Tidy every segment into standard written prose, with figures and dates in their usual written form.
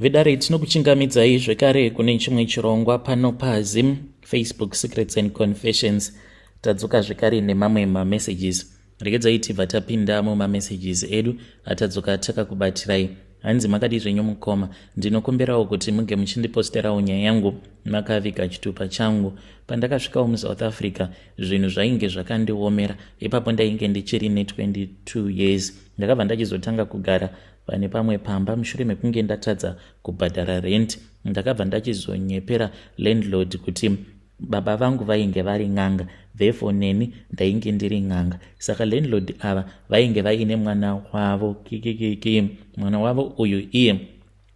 Vedare, tinokuchingamidzai zvekare kune chimwe chirongwa pano paZim Facebook Secrets and Confessions. Tadzoka zvekare nemamwe mamessages. Regedzai tibva tapinda mumamessages edu atadzoka takakubatirai. Hanzi, "Makadii zvenyu mukoma? Ndinokumbirawo kuti munge muchindiposterawo nyaya yangu makaviga chitupa changu. Pandakasvikawo muSouth Africa, zvinhu zvainge zvakandiomera. Ipapo ndainge ndichiri ne22 years. Ndakabva ndachizotanga kugara pane pamwe pamba mushure mekunge ndatadza kubhadhara rent. Ndakabva ndachizonyepera landlord kuti baba vangu vainge vari n'anga, therefore neni ndainge ndiri n'anga. Saka landlord ava vainge vaine mwana wavo kikikiki. Mwana wavo uyu iye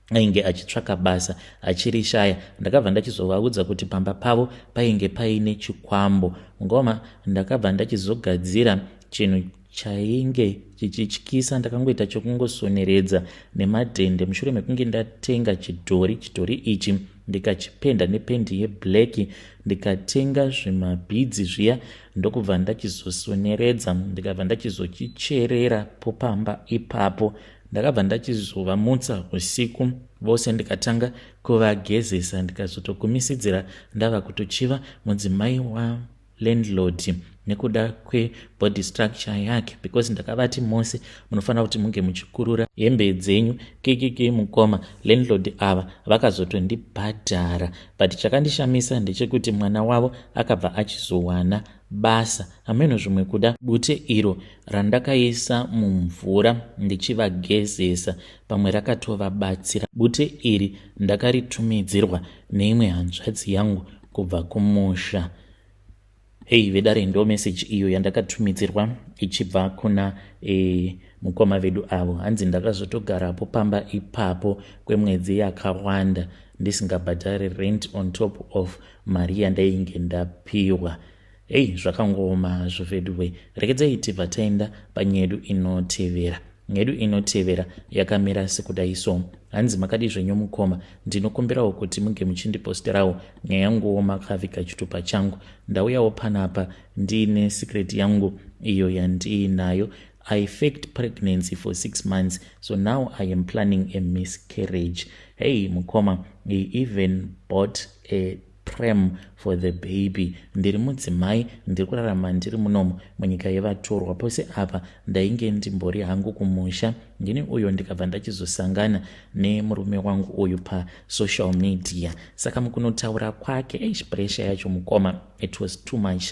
ainge achitsvaka basa achirishaya. Ndakabva ndachizovaudza kuti pamba pavo painge paine chikwambo ngoma. Ndakabva ndachizogadzira chinhu chainge chichityisa. Ndakangoita chokungosoneredza nemadhende mushure mekunge ndatenga chidhori. Chidhori ichi ndikachipenda nependi yeblack, ndikatenga zvimabhidzi zviya, ndokubva ndachizosoneredza, ndikabva ndachizochicherera popamba ipapo. Ndakabva ndachizovamutsa usiku vose, ndikatanga kuvagezesa, ndikazotogumisidzira ndava kutochiva mudzimai walandlord nekuda kwebody structure yake, because ndakavati mose munofanira kuti munge muchikurura hembe dzenyu kekeke. Mukoma, landlord ava vakazotondibhadhara, but chakandishamisa ndechekuti mwana wavo akabva achizowana basa. Hameno, zvimwe kuda bute iro randakaisa mumvura ndichivagezesa, pamwe rakatovabatsira. Bute iri ndakaritumidzirwa neimwe hanzvadzi yangu kubva kumusha." Hei vedare, ndo meseji iyo yandakatumidzirwa ichibva kuna mukoma vedu avo. Hanzi, "Ndakazotogarapo pamba ipapo kwemwedzi yakawanda ndisingabhadhari rent, on top of mari yandainge ndapiwa." Hei, zvakangooma hazvo veduwe. Rekedzai tibva taenda panyedu inotevera. Nyedu inotevera yakamira sekudai so. Hanzi, "Makadii zvenyu mukoma? Ndinokumbirawo kuti munge muchindiposterawo nyaya yanguwo makaviga chitupa changu. Ndauyawo panapa ndiine secret yangu iyo yandiinayo. I faked pregnancy for 6 months, so now I am planning a miscarriage. Hey mukoma, he even bought a pram for the baby. Ndiri mudzimai, ndiri kurarama ndiri munomo munyika yevatorwa. Pose apa ndainge ndimbori hangu kumusha. Ndini uyo ndikabva ndachizosangana nemurume wangu uyu pasocial media. Saka mukunotaura kwake, eish, pressure yacho mukoma, it was too much.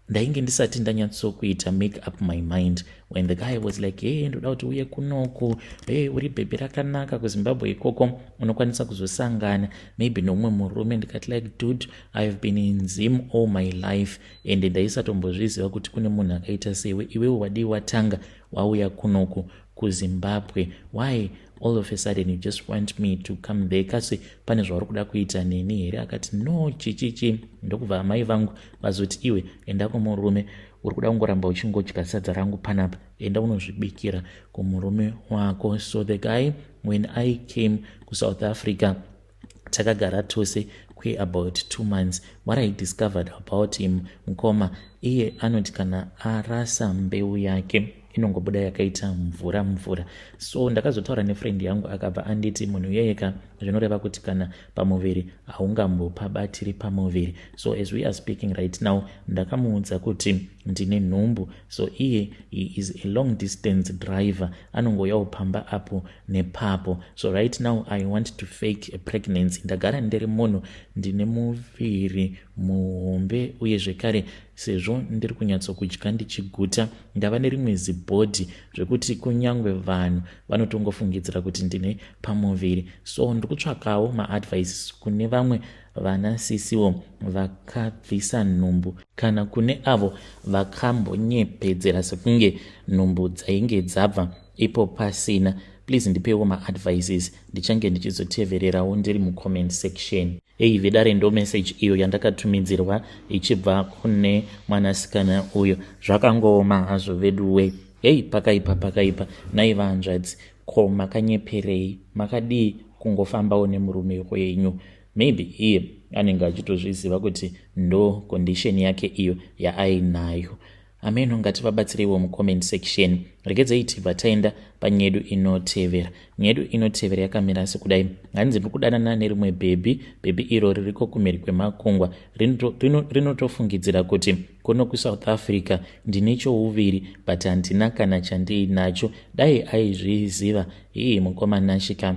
Ndainge ndisati ndanyatsokuita make up my mind when the guy was like, 'Hey, ndoda kuti uye kunoku. Hey, uri bhebhi rakanaka. KuZimbabwe ikoko unokwanisa kuzosangana maybe nomumwe murume.' Ndikati like, 'Dude, I have been in Zim all my life and ndaisatombozviziva kuti kune munhu akaita sewe. Iwewe wadii watanga wauya kunoku kuZimbabwe? Why all of a sudden you just want me to come there? Kasi pane zvauri kuda kuita neni here?' Akati, 'No, chichichi.' Ndokubva amai vangu vazoti, 'Iwe, enda kumurume. Uri kuda kungoramba uchingodya sadza rangu panapa. Enda unozvibikira kumurume wako.' So the guy, when I came kuSouth Africa, takagara tose kweabout 2 months. What I discovered about him, mukoma, iye anoti kana arasa mbeu yake, inongobuda yakaita mvura mvura. So ndakazotaura nefriend yangu, akabva anditi munhu iyeyeka zvinoreva kuti kana pamuviri haungambopabatiri pamuviri. So as we are speaking right now, ndakamuudza kuti ndine nhumbu. So iye, he is a long distance driver, anongoyawo pamba apo nepapo. So right now I want to fake a pregnancy. Ndagara ndiri munhu ndine muviri muhombe, uye zvekare sezvo ndiri kunyatsokudya ndichiguta, ndava nerimwe zibhodhi zvekuti kunyange vanhu vanotongofungidzira kuti ndine pamuviri. So ndiri kutsvakawo maadvice kune vamwe vanasisiwo vakabvisa nhumbu, kana kune avo vakambonyepedzera sekunge nhumbu dzainge dzabva ipo pasina. Please ndipewo maadvices, ndichange ndichizotevererawo ndiri mucomment section." Ei vedare, ndo message iyo yandakatumidzirwa ichibva kune mwanasikana uyo. Zvakangooma hazvo veduwe. Hei, pakaipa, pakaipa. Nai vanzvadzi, ko makanyeperei? Makadii kungofambawo nemurume wenyu? Maybe iye anenge achitozviziva kuti ndo condition yake iyo yaainayo. Ameno, ngativabatsireiwo mucomment section. Regedzai tibva taenda panyedu inotevera. Nyedu inotevera yakamira sekudai. Hanzi ndiri kudanana nerimwe bhebhi. Bhebhi iro ririko kumhiri kwemakungwa. Rinotofungidzira kuti kuno kuSouth Africa ndine chouviri, but handina kana chandiinacho. Dai aizviziva ii mukomana shika,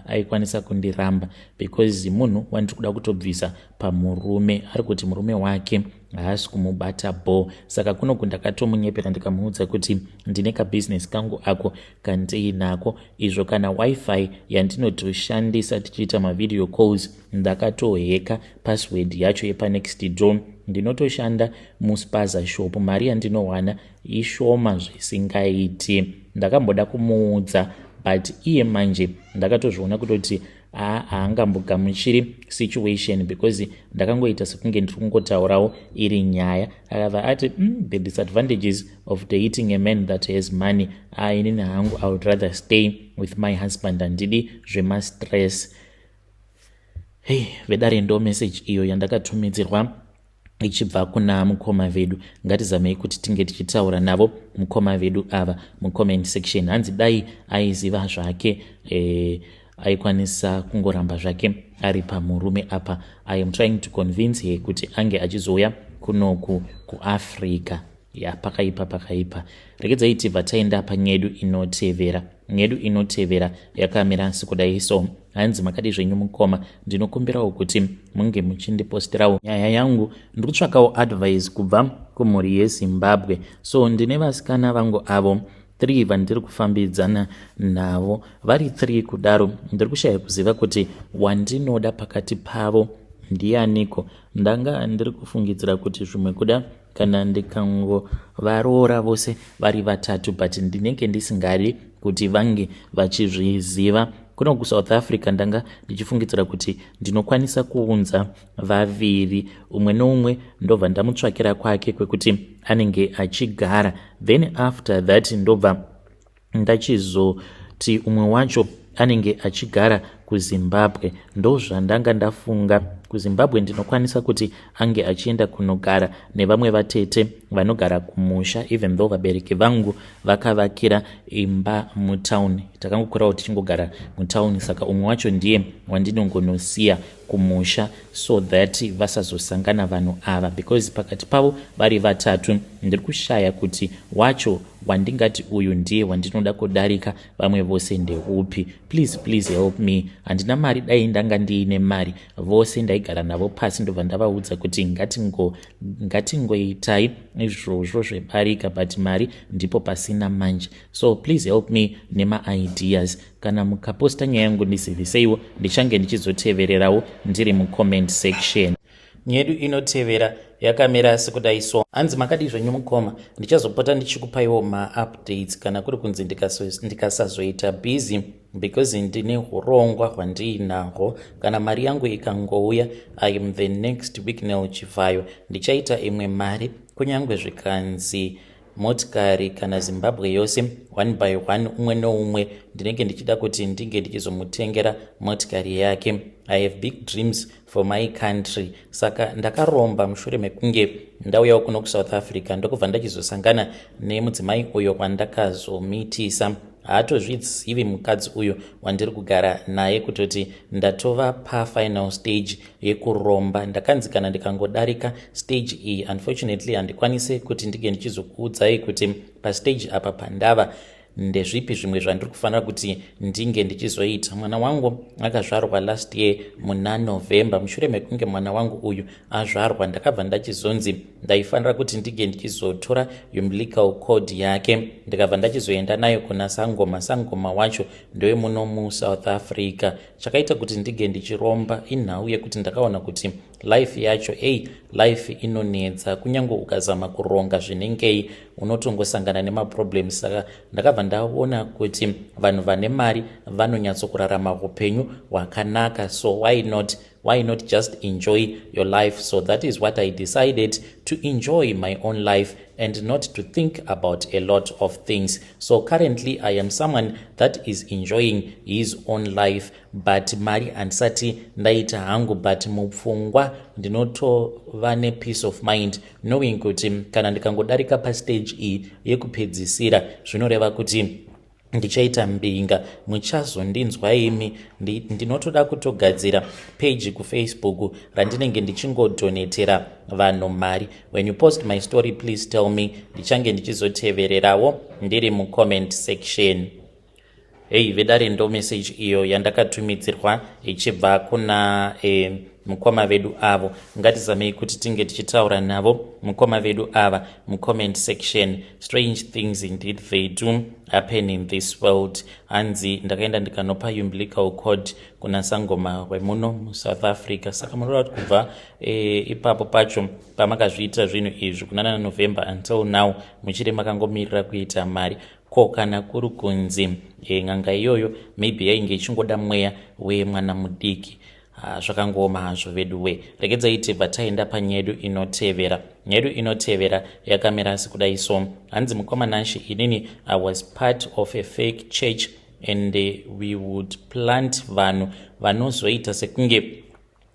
aikwanisa kundiramba because munhu wandiri kuda kutobvisa pamurume. Ari kuti murume wake haasi kumubata bo, saka kunoku ndakatomunyepera ndikamuudza kuti ndine kabhizinesi kangu ako kandiinako izvo. Kana WiFi yandinotoshandisa tichiita mavideo calls, ndakatoheka password yacho yepanext door. Ndinotoshanda muspaza shop, mari yandinowana ishoma zvisingaiti. Ndakamboda kumuudza, but iye manje ndakatozviona kutoti haangambogamuchiri situation because ndakangoita sekunge ndiri kungotaurawo iri nyaya. Akabva ati, "The disadvantages of dating a man that has money. Inini hangu, I would rather stay with my husband, handidi zvemastress." Hei vedare, ndo message iyo yandakatumidzirwa ichibva kuna mukoma vedu. Ngatizamei kuti tinge tichitaura navo mukoma vedu ava mucomment section. Hanzi dai aiziva zvake, aikwanisa kungoramba zvake ari pamurume apa. I am trying to convince her kuti ange achizouya kunoku kuAfrica. Ya, pakaipa, pakaipa. Regedzai tibva taenda panyedu inotevera. Nyedu inotevera yakamira sekudai so. Hanzi, "Makadi zvenyu mukoma? Ndinokumbirawo kuti munge muchindipostirawo nyaya yangu. Ndiri kutsvakawo advice kubva kumhuri yeZimbabwe. So ndine vasikana vangu avo 3 vandiri kufambidzana navo. Vari 3 kudaro, ndiri kushaya kuziva kuti wandinoda pakati pavo ndianiko. Ndanga ndiri kufungidzira kuti zvimwe kuda kana ndikangovaroora vose vari vatatu, but ndinenge ndisingadi kuti vange vachizviziva. Kuno kuSouth Africa ndanga ndichifungidzira kuti ndinokwanisa kuunza vaviri, umwe neumwe ndobva ndamutsvakira kwake kwekuti anenge achigara. Then after that ndobva ndachizoti umwe wacho anenge achigara kuZimbabwe. Ndozvandanga ndafunga. KuZimbabwe ndinokwanisa kuti ange achienda kunogara nevamwe vatete vanogara kumusha, even though vabereki vangu vakavakira imba mutauni. Takangokurawo tichingogara mutauni. Saka umwe wacho ndiye wandinongonosiya kumusha so that vasazosangana vanhu ava, because pakati pavo vari vatatu ndiri kushaya kuti wacho wandingati uyu ndiye wandinoda kudarika vamwe vose ndeupi. Please, please help me. Handina mari. Dai ndanga ndiine mari, vose ndaigara navo pasi, ndobva ndavaudza kuti ngatingoitai izvozvo zvebarika, but mari ndipo pasina manje. So please help me nemaideas. Kana mukaposta nyaya yangu, ndiziviseiwo, ndichange ndichizotevererawo ndiri mucomment section." Nyedu inotevera yakamira sekudai so. Hanzi, "Makadi zvenyu mukoma? Ndichazopota ndichikupaiwo maupdates kana kuri kunzi ndikasazoita busy because ndine urongwa hwandiinahwo. Kana mari yangu ikangouya, I am the next Wicknell Chivayo. Ndichaita imwe mari, kunyange zvikanzi motikari kana Zimbabwe yose, one by one, umwe neumwe ndinenge ndichida kuti ndinge ndichizomutengera motikari yake. I have big dreams for my country. Saka ndakaromba mushure mekunge ndauyawo kuno kuSouth Africa, ndokubva ndachizosangana nemudzimai uyo wandakazomitisa. Haatozvizivi mukadzi uyu wandiri kugara naye kutoti ndatova pafinal stage yekuromba. Ndakanzi kana ndikangodarika stage iyi, unfortunately handikwanisi kuti ndinge ndichizokuudzai kuti pastage apa pandava ndezvipi zvimwe zvandiri kufanira kuti ndinge ndichizoita. Mwana wangu akazvarwa last year muna November. Mushure mekunge mwana wangu uyu azvarwa, ndakabva ndachizonzi ndaifanira kuti ndinge ndichizotora umbilical cord yake, ndikabva ndachizoenda nayo kuna sangoma. Sangoma wacho ndewemuno muSouth Africa. Chakaita kuti ndinge ndichiromba inhau yekuti ndakaona kuti life yacho, ei, life inonetsa. Kunyange ukazama kuronga zvinengei, unotongosangana nemaproblems. Saka ndakabva ndaona kuti vanhu vane mari vanonyatsokurarama upenyu hwakanaka, so why not?" Why not just enjoy your life? So that is what I decided, to enjoy my own life and not to think about a lot of things. So currently I am someone that is enjoying his own life, but mari handisati ndaita hangu, but mupfungwa ndinotova nepeace of mind, knowing kuti kana ndikangodarika pastage iyi yekupedzisira, zvinoreva kuti ndichaita mbinga. Muchazondinzwa imi. Ndinotoda kutogadzira page kuFacebook randinenge ndichingodonatera vanhu mari. When you post my story, please tell me. Ndichange ndichizotevererawo ndiri mucomment section. Hei vedare, ndo message iyo yandakatumidzirwa ichibva kuna mukoma vedu avo. Ngatizamei kuti tinge tichitaura navo mukoma vedu ava mucomment section. Strange things indeed, they do happen in this world. Hanzi ndakaenda ndikanopa umbilical cord kuna sangoma wemuno muSouth Africa. Saka munoda kuti kubva ipapo pacho pamakazviita zvinhu izvi kunana November until now muchiri makangomirira kuita mari? Ko kana kuri kunzi n'anga iyoyo maybe yainge ichingoda mweya wemwana mudiki? Zvakangooma hazvo vedu we. Regedzai tibva taenda panyaya yedu inotevera. Nyaya yedu inotevera yakamira sekudai so. Hanzi, "Mukoma Nashe, inini I was part of a fake church and we would plant vanhu vanozoita sekunge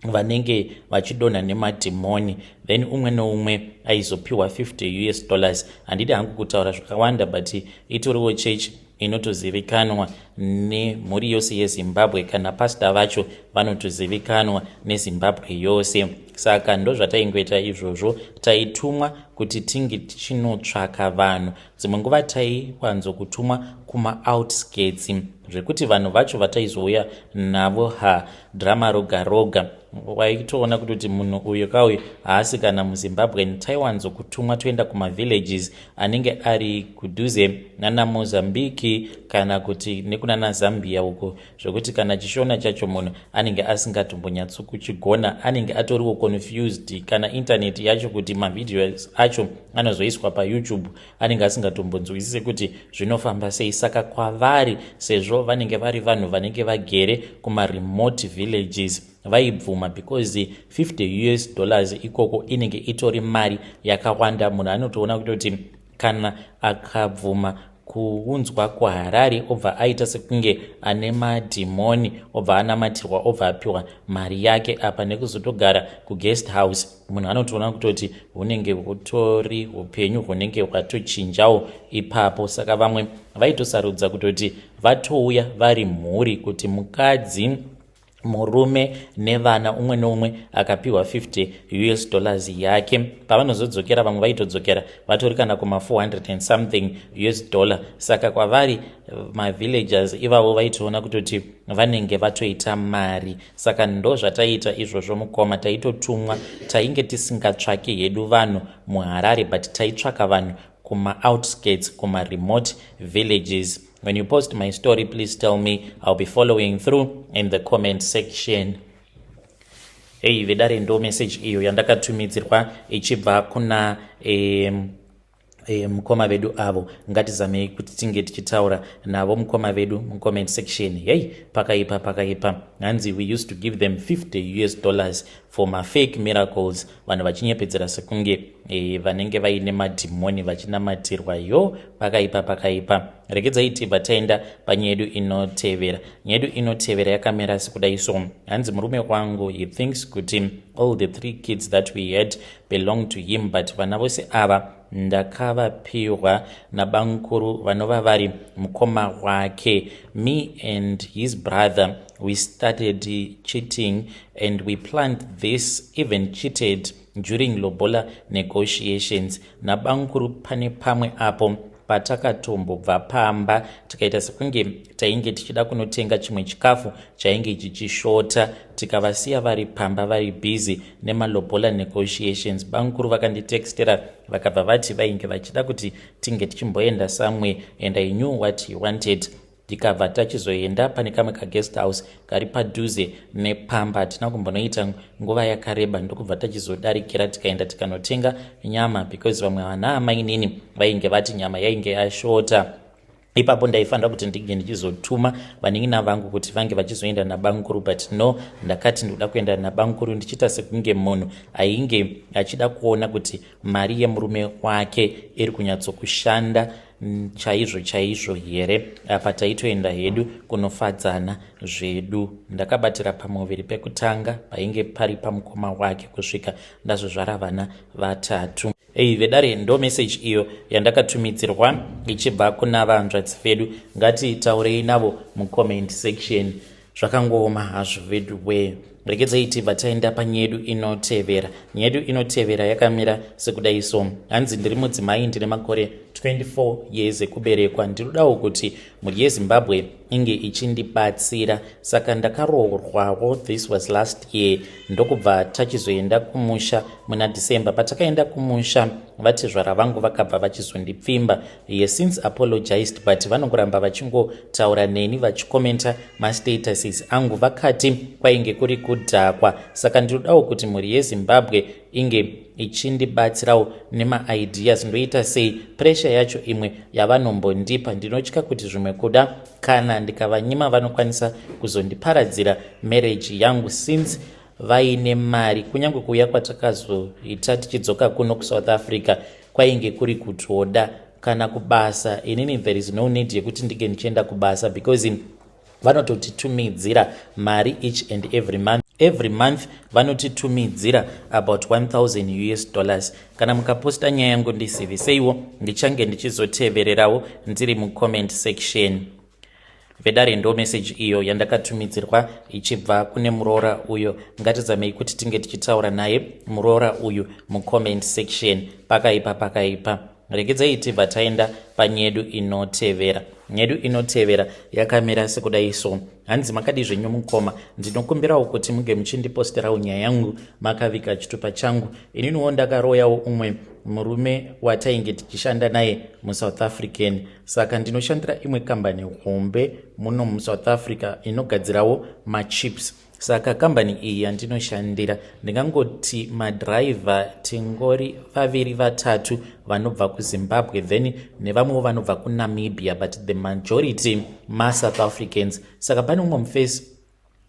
vanenge vachidonha nemadhimoni, then umwe neumwe aizopiwa 50 US dollars. Handidi hangu kutaura zvakawanda, but itoriwo church inotozivikanwa nemhuri yose yeZimbabwe. Kana pasta vacho vanotozivikanwa neZimbabwe yose. Saka ndozvataingoita izvozvo. Taitumwa kuti tinge tichinotsvaka vanhu. Dzimwe nguva taiwanzokutumwa kumaoutskirts, zvekuti vanhu vacho vataizouya navo, ha, drama roga roga. Waitoona kutoti munhu uyu kauyu haasi kana muZimbabwe. Taiwanzokutumwa toenda kumavillages anenge ari kudhuze nana Mozambiki kana kuti nekunana Zambia uko, zvokuti kana chiShona chacho munhu anenge asingatombonyatsokuchigona, anenge atoriwo confused. Kana intaneti yacho, kuti mavideos acho anozoiswa paYouTube, anenge asingatombonzwisise kuti zvinofamba sei. Saka kwavari, sezvo vanenge vari vanhu vanenge vagere kumaremote villages, vaibvuma because 50 US dollars ikoko inenge itori mari yakawanda. Munhu anotoona kutoti kana akabvuma kuunzwa kuHarare, obva aita sekunge ane madhimoni, obva anamatirwa, obva apiwa mari yake, apa nekuzotogara kuguest house, munhu anotoona kutoti hunenge hutori upenyu hunenge hwatochinjawo ipapo. Saka vamwe vaitosarudza kutoti vatouya vari mhuri, kuti mukadzi, murume nevana, umwe neumwe akapiwa 50 US dollars yake. Pavanozodzokera, vamwe vaitodzokera vatori kana kuma400 and something US dollar. Saka kwavari mavillagers ivavo vaitoona kutoti vanenge vatoita mari. Saka ndo zvataiita izvozvo, mukoma. Taitotumwa. Tainge tisingatsvaki hedu vanhu muHarare, but taitsvaka vanhu kuma-outskirts, kuma-remote villages. When you post my story, please tell me. I'll be following through in the comment section." Hei vedare, ndo message iyo yandakatumidzirwa ichibva kuna mukoma vedu avo. Ngatizamei kuti tinge tichitaura navo mukoma vedu mucomment section. Hei, pakaipa, pakaipa. Hanzi, "We used to give them 50 US dollars for mafake miracles, vanhu vachinyepedzera sekunge vanenge vaine madhimoni vachinamatirwa. Yo, pakaipa, pakaipa." Regedzai tibva taenda panyaya yedu inotevera. Nyaya yedu inotevera yakamira sekudai so. Hanzi, "Murume wangu, he thinks kuti all the three kids that we had belong to him, but vana vose ava ndakavapiwa nabankuru vanova vari mukoma wake. Me and his brother, we started cheating and we planned this, even cheated during lobola negotiations nabankuru. Pane pamwe apo patakatombobva pamba tikaita sekunge tainge tichida kunotenga chimwe chikafu chainge chichishota, tikavasiya vari pamba vari busy nemalobola negotiations. Bankuru vakanditextera, vakabva vati vainge vachida kuti tinge tichimboenda somewhere, and I knew what he wanted. Tikabva tachizoenda pane kamwe kaguest house kari padhuze nepamba. Hatina kumbonoita nguva yakareba, ndokubva tachizodarikira tikaenda tikanotenga nyama, because vamwe vana amainini vainge vati nyama yainge yashota. Ipapo ndaifanira kuti ndinge ndichizotuma vanin'ina vangu kuti vange vachizoenda nabamukuru, but no, ndakati ndikuda kuenda nabamukuru ndichiita sekunge munhu ainge achida kuona kuti mari yemurume wake iri kunyatsokushanda chaizvo chaizvo here. Apa taitoenda hedu kunofadzana zvedu. Ndakabatira pamuviri pekutanga painge pari pamukoma wake kusvika ndazozvara vana vatatu. Ei vedare, ndo message iyo yandakatumidzirwa ichibva kuna vanzvadzi vedu. Ngatitaurei navo mucomment section. Zvakangooma hazvo vedu wee. Regedzai tibva taenda panyedu inotevera. Nyedu inotevera yakamira sekudai so. Hanzi, ndiri mudzimai, ndine makore 24 years ekuberekwa. Ndinodawo kuti mhuri yeZimbabwe inge ichindibatsira. Saka ndakaroorwawo, this was last year, ndokubva tachizoenda kumusha muna December. Patakaenda kumusha, vatezvara vangu vakabva vachizondipfimba. He since apologized, but vanongoramba vachingotaura neni, vachikomenta mastatuses angu. Vakati kwainge kuri kudhakwa. Saka ndinodawo kuti mhuri yeZimbabwe inge ichindibatsirawo nemaideas. Ndoita sei? Pressure yacho imwe yavanombondipa, ndinotya kuti zvimwe kuda kana ndikavanyima vanokwanisa kuzondiparadzira marriage yangu, since vaine mari. Kunyange kuuya kwatakazoita tichidzoka kuno kuSouth Africa kwainge kuri kutoda kana kubasa inini there is no need yekuti ndinge ndichienda kubasa, because vanototitumidzira mari each and every month. Every month vanotitumidzira about 1000 US dollars. Kana mukaposta nyaya yangu, ndiziviseiwo, ndichange ndichizotevererawo ndiri mucomment section. Vedare, ndo message iyo yandakatumidzirwa ichibva kune muroora uyo. Ngatizamei kuti tinge tichitaura naye muroora uyu mucomment section. Pakaipa, pakaipa. Regedzai tibva taenda panyedu inotevera. Nyedu inotevera yakamira sekudai so. Hanzi, makadi zvenyu mukoma? Ndinokumbirawo kuti munge muchindiposterawo nyaya yangu makavika chitupa changu. Ininiwo ndakaroyawo umwe murume watainge tichishanda naye muSouth African. Saka ndinoshandira imwe kambani hombe muno muSouth Africa inogadzirawo machips. Saka kambani iyi yandinoshandira, ndingangoti madhiraivha tingori vaviri vatatu vanobva kuZimbabwe, then nevamwewo vanobva kuNamibia, but the majority maSouth Africans. Saka pane umwe mufesi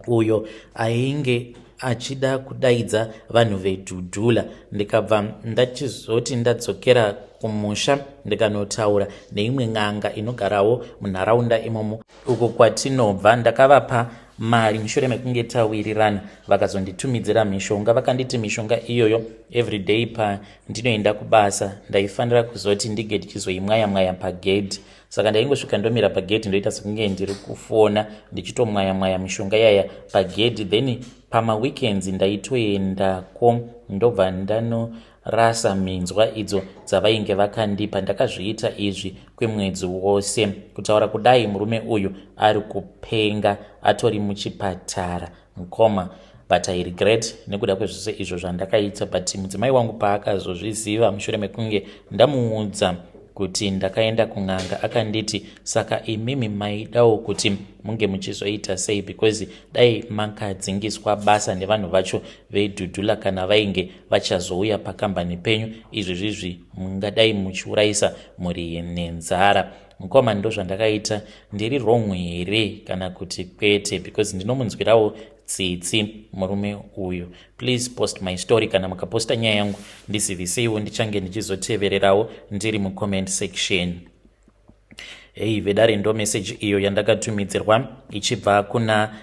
uyo ainge achida kudaidza vanhu vedhudhula. Ndikabva ndachizoti ndadzokera kumusha, ndikanotaura neimwe n'anga inogarawo munharaunda imomo uko kwatinobva. Ndakavapa mari. Mushure mekunge tawirirana, vakazonditumidzira mishonga. Vakanditi mishonga iyoyo everyday pandinoenda kubasa ndaifanira kuzoti ndige ndichizoimwaya mwaya pagedhi. Saka ndaingosvika ndomira pagedhi, ndoita sekunge ndiri kufona, ndichitomwaya mwaya mishonga yaya pagedhi. Then pamaweekends ndaitoendako, ndobva ndanorasa minzwa idzo dzavainge vakandipa. Ndakazviita izvi kwemwedzi wose. Kutaura kudai, murume uyu ari kupenga, atori muchipatara, mukoma, but I regret nekuda kwezvose izvo zvandakaita. But mudzimai wangu paakazozviziva mushure mekunge ndamuudza kuti ndakaenda kun'anga, akanditi, "Saka imimi maidawo kuti munge muchizoita sei? Because dai makadzingiswa basa nevanhu vacho vedhudhula kana vainge vachazouya pakambani penyu izvi zvizvi, mungadai muchiurayisa mhuri nenzara." Mukoma, ndo zvandakaita. Ndiri wrong here kana kuti kwete? Because ndinomunzwirawo tsitsi murume uyu. Please post my story. Kana mukaposta nyaya yangu, ndiziviseiwo, ndichange ndichizotevererawo ndiri mucomment section. Hei vedare, ndo message iyo yandakatumidzirwa ichibva kuna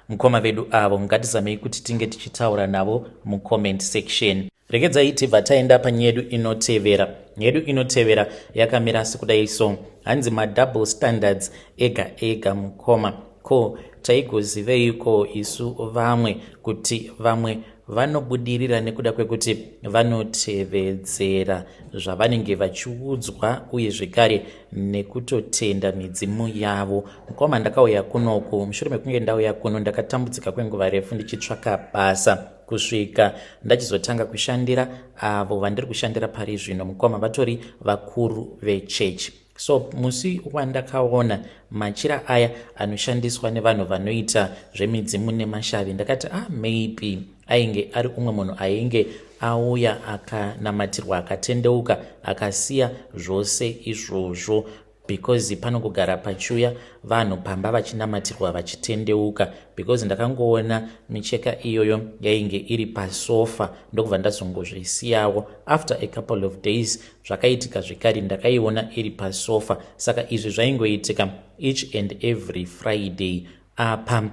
mukoma vedu avo. Ngatizamei kuti tinge tichitaura navo mucomment section. Regedzai tibva taenda panyedu inotevera. Nyedu inotevera yakamira sekudai so. Hanzi, madouble standards ega ega, mukoma. Ko taigoziveiko isu vamwe kuti vamwe vanobudirira nekuda kwekuti vanotevedzera zvavanenge vachiudzwa, uye zvekare nekutotenda midzimu yavo? Mukoma, ndakauya kunoku. Mushure mekunge ndauya kuno, ndakatambudzika kwenguva refu ndichitsvaka basa kusvika ndachizotanga kushandira avo vandiri kushandira pari zvino. Mukoma, vatori vakuru vechechi. So musi wandakaona machira aya anoshandiswa nevanhu vanoita zvemidzimu nemashavi, ndakati, "Ah, maybe ainge ari umwe munhu ainge auya akanamatirwa, akatendeuka, akasiya zvose izvozvo." Because panongogara pachiuya vanhu pamba vachinamatirwa, vachitendeuka, because ndakangoona micheka iyoyo yainge iri pasofa, ndokubva ndazongozvisiyawo. After a couple of days zvakaitika zvekare, ndakaiona iri pasofa. Saka izvi zvaingoitika each and every Friday. Apa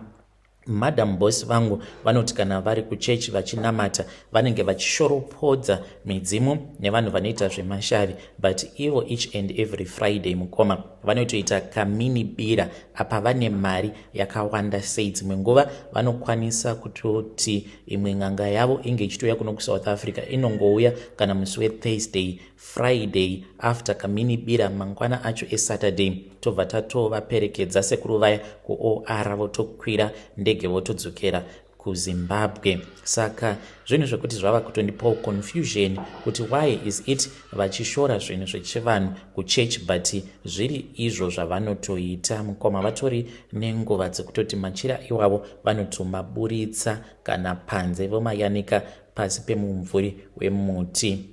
Madam Boss vangu vanoti kana vari kuchechi vachinamata, vanenge vachishoropodza midzimu nevanhu vanoita zvemashavi, but ivo each and every Friday, mukoma, vanotoita kamini bira. Apa vane mari yakawanda sei. Dzimwe nguva vanokwanisa kutoti imwe n'anga yavo inge ichitouya kuno kuSouth Africa, inongouya kana musi weThursday, Friday, after kamini bira, mangwana acho eSaturday tobva tatovaperekedza sekuru vaya kuOR, votokwira ndege votodzokera kuZimbabwe. Saka zvinhu zvekuti zvava kutondipawo confusion kuti why is it vachishora zvinhu zvechivanhu kuchechi, but zviri izvo zvavanotoita. Mukoma, vatori nenguva dzekutoti machira iwavo vanotomaburitsa kana panze, vomayanika pasi pemumvuri wemuti.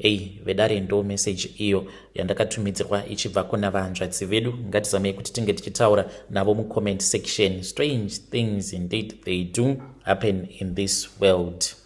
Ei vedare, ndo meseji iyo yandakatumidzirwa ichibva kuna vanzvadzi vedu. Ngatizamei kuti tinge tichitaura navo mucomment section. Strange things indeed, they do happen in this world.